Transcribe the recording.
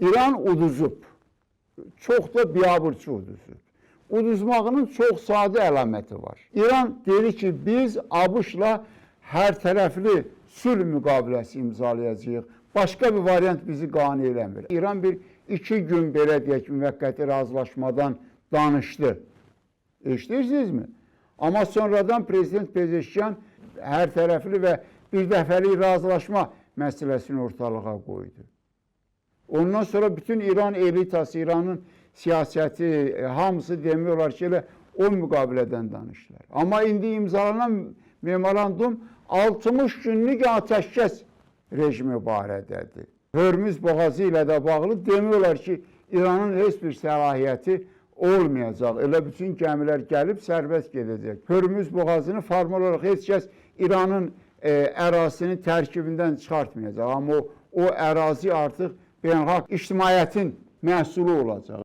İran uduzub. Çox da biabırçı uduzub. Uduzmağının çox sadə əlaməti var. İran dedi ki, biz ABŞ-la hər tərəfli sülh müqaviləsi imzalayacağıq. Başqa bir variant bizi qane eləmir. İran bir iki gün belə deyək müvəqqəti razılaşmadan danışdı. Eşidirsinizmi? Amma sonradan prezident Pezeşkiyan hər tərəfli və bir dəfəlik razılaşma məsələsini ortalığa qoydu. Ondan sonra bütün İran elitası, İranın siyasəti, hamısı demək olar ki, elə o müqavilədən danışdılar. Amma indi imzalanan memorandum 60 günlük atəşkəs rejimi barədədir. Hörmüz boğazı ilə də bağlı demək olar ki, İranın heç bir səlahiyyəti olmayacaq. Elə bütün gəmilər gəlib sərbəst gedəcək. Hörmüz boğazını formal olaraq heç kəs İranın ərazisinin tərkibindən çıxartmayacaq. Amma o ərazi artıq beynəlxalq ictimaiyyətin məhsulu olacaq.